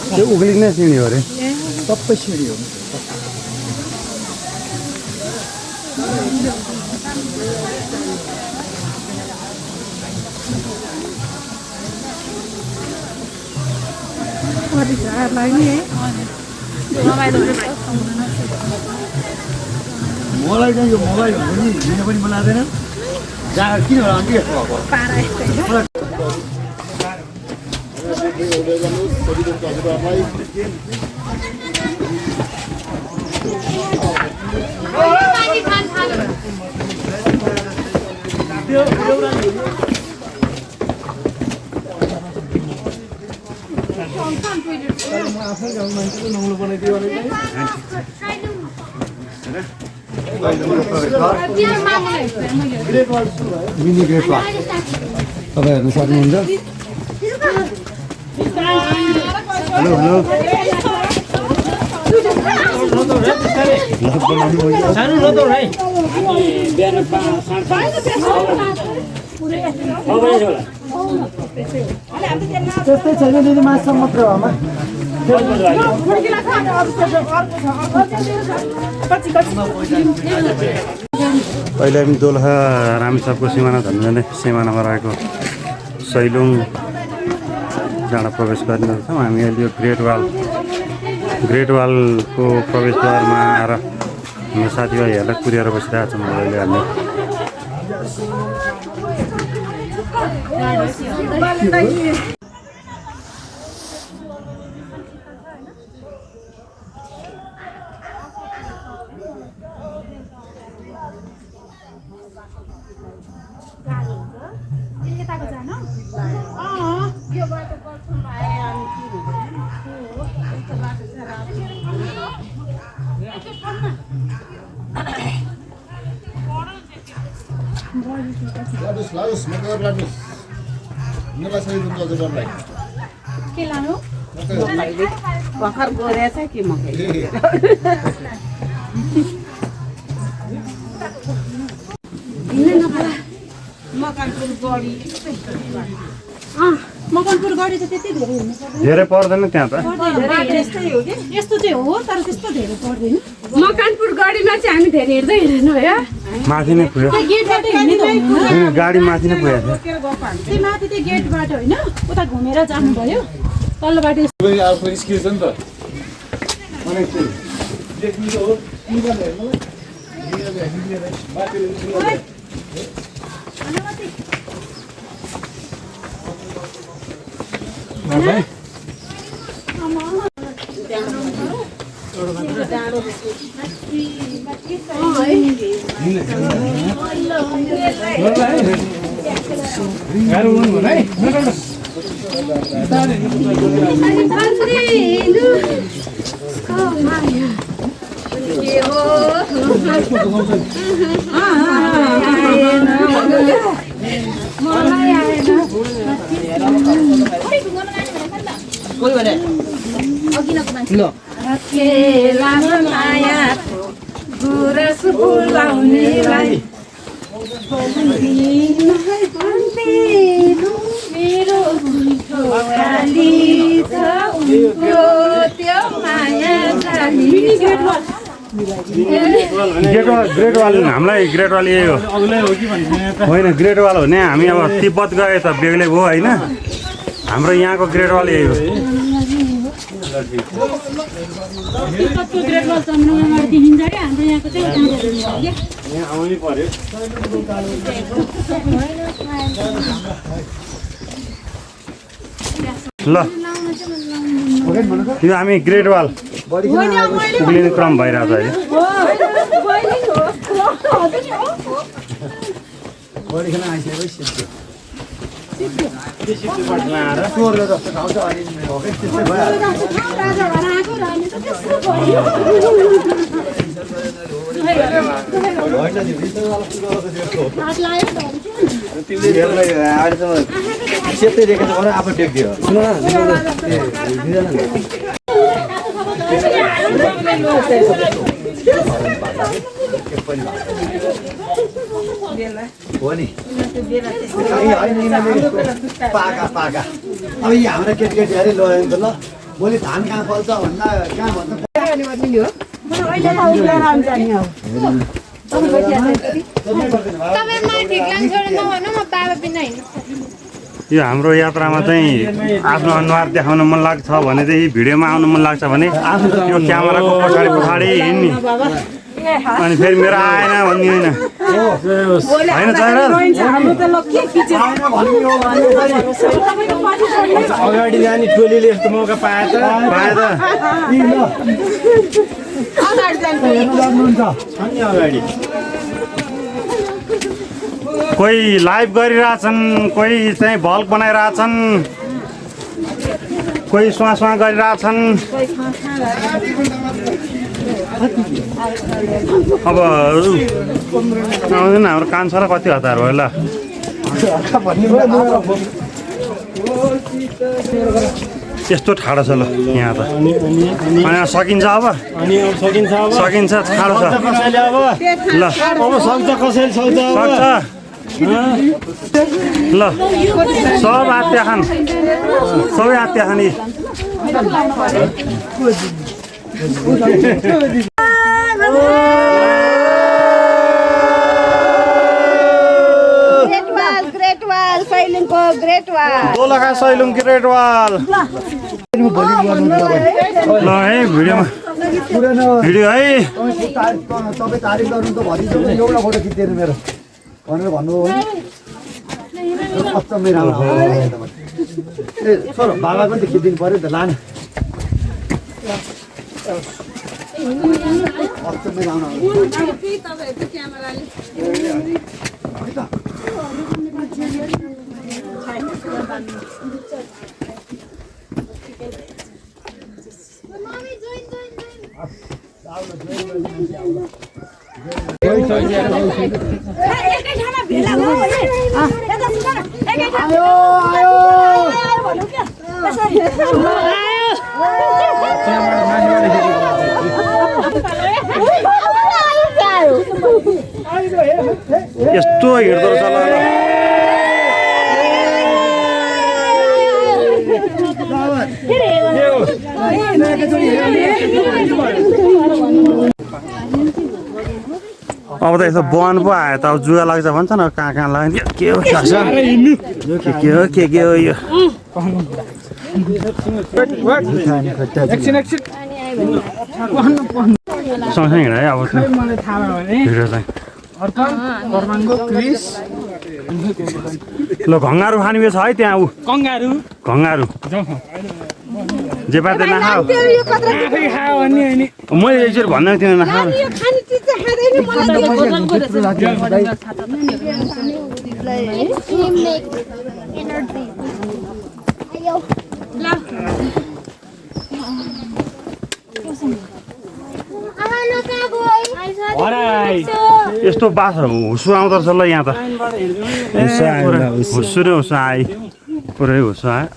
त्यो उक्लिने सिँढी हो अरे सबै सिँढी हो मलाई चाहिँ यो मलाई भन्नु नि लिन पनि मन लाग्दैन जहाँ किन होला के यस्तो भएको आफै गाउँ मान्छेको नौलो बनाइदियो भने मिनी ग्रेट वाल तपाईँ हेर्न सक्नुहुन्छ हेलो हेलो त्यस्तै छैन दिदी माछा मात्र आमा अहिले हामी दोलखा रामेछापको सिमाना झन्डै सिमानामा रहेको सैलुङ डाँडा प्रवेश गरिरहेछौँ हामी अहिले यो ग्रेट वालको प्रवेशद्वारमा आएर हाम्रो साथीभाइहरूलाई कुरेर बसिरहेको छौँ अहिले हामी के लानु भर्खर गोरेछ कि मकै मकनपुर गढी त त्यति धेरै हुनु धेरै पर्दैन त्यहाँ त यस्तो चाहिँ हो तर त्यस्तो धेरै पर्दैन मकनपुर गढीमा चाहिँ हामी धेरै हिँड्दै हिँड्दैन हो माथि नै पुग्यो गेटबाट हिँड्ने त हुँदैन गाडी माथि नै पुगेको थियो त्यो माथि त्यो गेटबाट होइन उता घुमेर जानुभयो तल्लो बाटो निस्किएछ नि त गुरस फुलाउनेलाई मेरो खाली छ उनको त्यो माया ग्रेट वाल हामीलाई ग्रेट वाल यही हो होइन ग्रेट वाल हो भने हामी अब तिब्बत गए त बेग्लै भयो होइन हाम्रो यहाँको ग्रेट वाल यही हो ल यो हामी ग्रेट वाल उक्लिने क्रम भइरहेको छ अहिले सेतै देखेको छ भने आफू टेक्दियो हो नि पाका पाका अब यी हाम्रा केटीकेटीहरू लग्यो भने त ल भोलि धान कहाँ फल्छ भन्दा कहाँ भन्छ यो हाम्रो यात्रामा चाहिँ आफ्नो अनुहार देखाउन मन लाग्छ भनेदेखि भिडियोमा आउनु मन लाग्छ भने यो क्यामेराको पछाडि पछाडि हिँड्ने अनि फेरि मेरो आएन भन्ने होइन अगाडि जाने टोलीले यस्तो मौका पाए त अगाडि कोही लाइभ गरिरहेछन् कोही चाहिँ भल्क बनाइरहेछन् कोही स्वास्वा गरिरहेछन् अब आउँदैन हाम्रो कान्छ र कति हतार भयो ल यस्तो ठाडो छ ल यहाँ त अनि सकिन्छ अब सकिन्छ ठाडो छ ल अब सक्छ कसैले सक्छ सक्छ ल सब आत्या खान सबै आत्या खान यी दोलखा सैलुङ ग्रेट वाल ल है भिडियो है तपाईँ तारिफ गर्नु त भरि एउटा फोटो खिच्दैन मेरो भनेर भन्नु हो अचम्मै राम्रो ए छोरो बाबा पनि त खिचिदिनु पऱ्यो नि त लाने अचम्मै राम्रो यस्तो हिँड्दो रहेछ ल अब त यस्तो बन पो आयो त अब जुगा लाग्छ भन्छ न कहाँ कहाँ लाग्यो के हो के हो यो सँगसँगै हिँड है अब भिडियो चाहिँ ल घङ्गारू खाने बेच है त्यहाँ ऊ घङ्गारू जे पाते नखाऊ मैले एकचोटि भन्दै थिएँ नखाऊ यस्तो बास हुसु आउँदो रहेछ ल यहाँ त हुसु र हुसु आयो पुरै हुसु आयो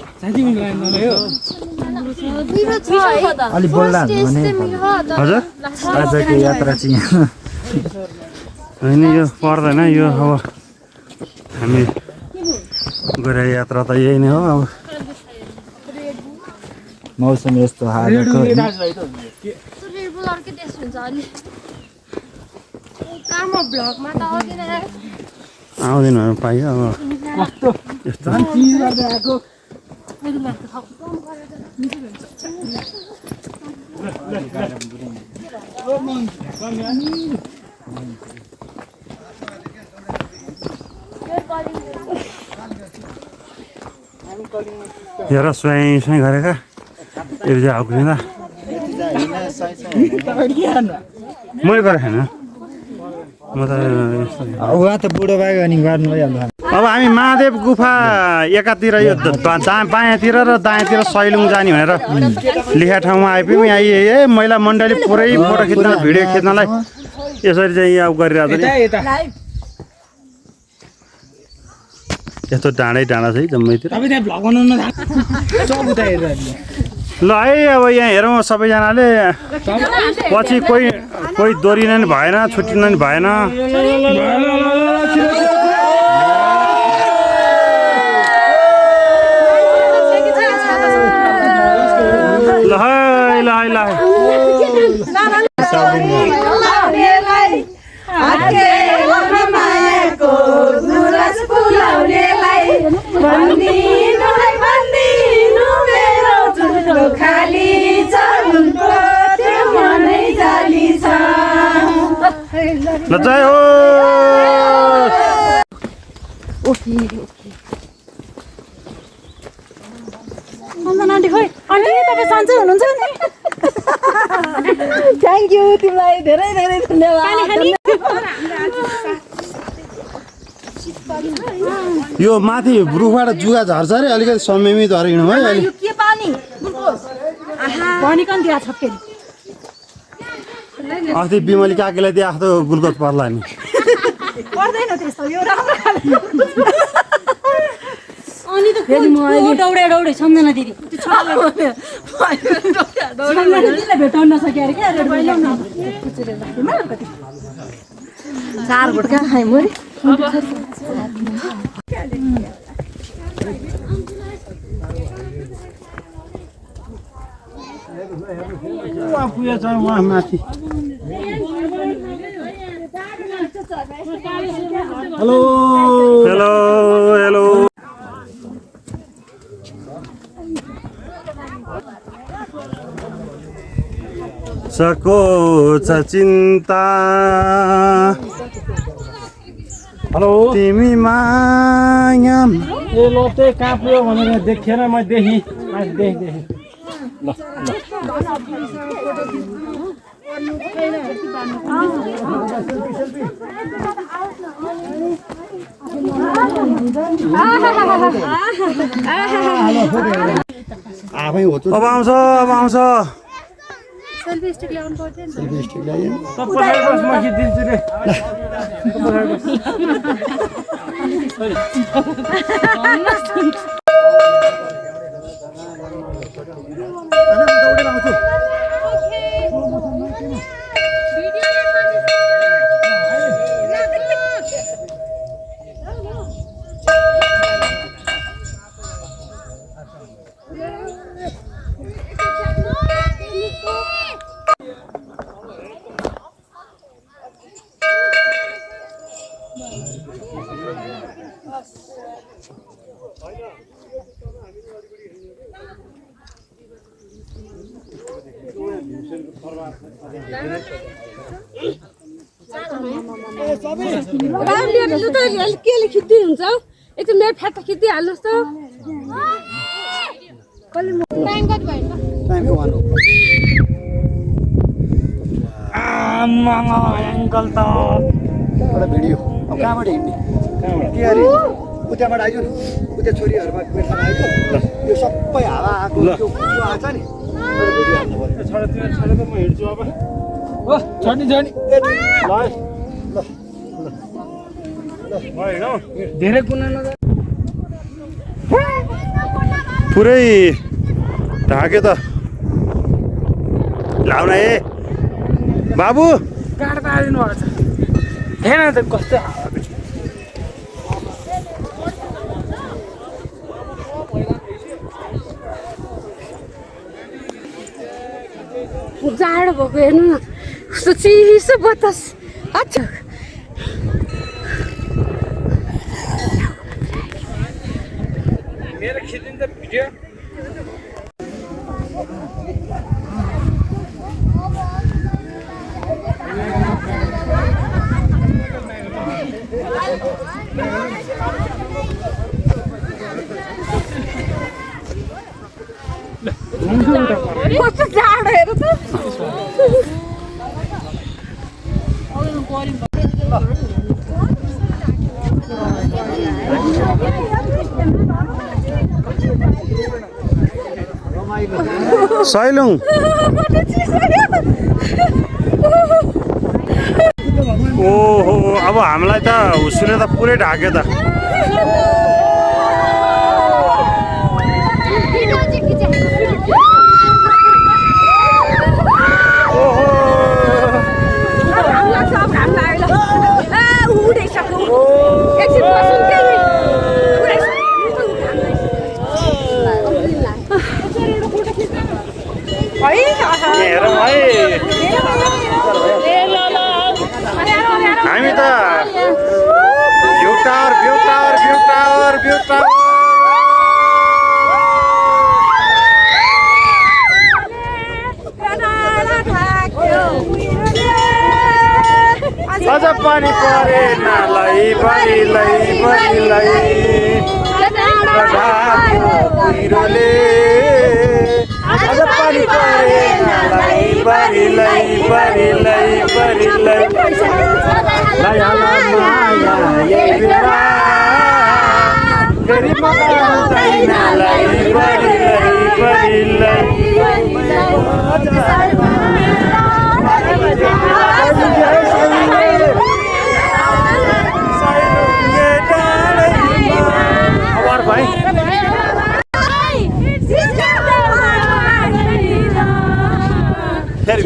अलिक बोल्दा हजुर आजको यात्रा चाहिँ होइन यो पर्दैन यो अब हामी गएर यात्रा त यही नै हो अब मौसम यस्तो हालेको आउँदैन पाइयो अब यस्तो हेर स्वाई स्वाई गरेका यो चाहिँ हाउक्रिँदा मैले गरेको छैन म त उहाँ त बुढो भयो अनि गर्नु भइहाल्छ। अब हामी महादेव गुफा एकातिर यो बायाँतिर र दायाँतिर सैलुङ जाने भनेर लेखा ठाउँमा आइपुग्यौँ। यहाँ महिला मण्डली पुरै फोटो खिच्न भिडियो खिच्नलाई यसरी चाहिँ यहाँ गरिरहेको छ। यस्तो डाँडै डाँडा छ है जम्मैतिर। ल है अब यहाँ हेरौँ सबैजनाले पछि कोही दोरिन नि भएन, छुट्टिन नि भएन। ल है ल है ल है ल जय हो। आन्टी खोइ आन्टी तपाईँ सन्चै हुनुहुन्छ नि? थ्याङ्क यू, तिमीलाई धेरै धेरै धन्यवाद। यो माथि रुखबाट जुगा झर्छ अरे, अलिकति समयमै झरेन है अलि। के पानी भनिकन दिया छ फेरि। अस्ति बिमली काकीलाई दिए आफ्नो ग्लुकोज पर्ला नि। पर्दैन त्यस्तो, यो राम्रो अनि त दौडे सम्झना दिदी दिदीलाई भेटाउन नसके अरे क्या। चार गुटका खाएँ मैले। पुगेछ उहाँ माथि। Hello hello hello. सको छ चिन्ता हेलो तिमी माया। ए ल त्यही कहाँ पुग्यो भनेर देखेन, म देखेँ देखेँ। ल आफै हो त अब आउँछ अब आउँछ। सेल्फी स्टिक ल्याउनु पर्दैन। सेल्फी स्टिक ल्यायो। त पछाडि बस, म खिचिदिन्छु रे। के खिच्दै हुन्छ? एकदम मेरो फ्याटा खिचिदिइहाल्नुहोस् त। अङ्कल त एउटा भिडियो अब कहाँबाट हिँड्ने के अरे उताबाट आइज न। उता छोरीहरूमा पेट्न आइज यो सबै हावा आएको त्यो आएको छ नि भिडियो हाल्नु पर्यो। छाडेर म हिँड्छु अब। ओ छड्नी ल धेरै कुना नजा। पुरै ढाक्यो त। लाउन ए बाबु गाड पारिदिनु भएको छ। हेर त कस्तो जाडो भएको हेर्नु न, कस्तो चिसो बतास। अच्छा मेरो खिचिन्छ भिडियो। कस्तो जाडो हेर त। सैलुङ ओहो अब हामीलाई त हुस्सुले त पुरै ढाक्यो त हेरौँ है हामी त view tower view tower view tower view tower अझ पानी परेन बढीलाई कुहिरोले अझ पानी परेन बढीलाई माया यही बेला फेरि मगाउँदैन भाइ फेरि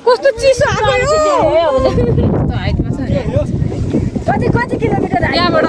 कस्तो चिसो आएको कति किलोमिटर यहाँबाट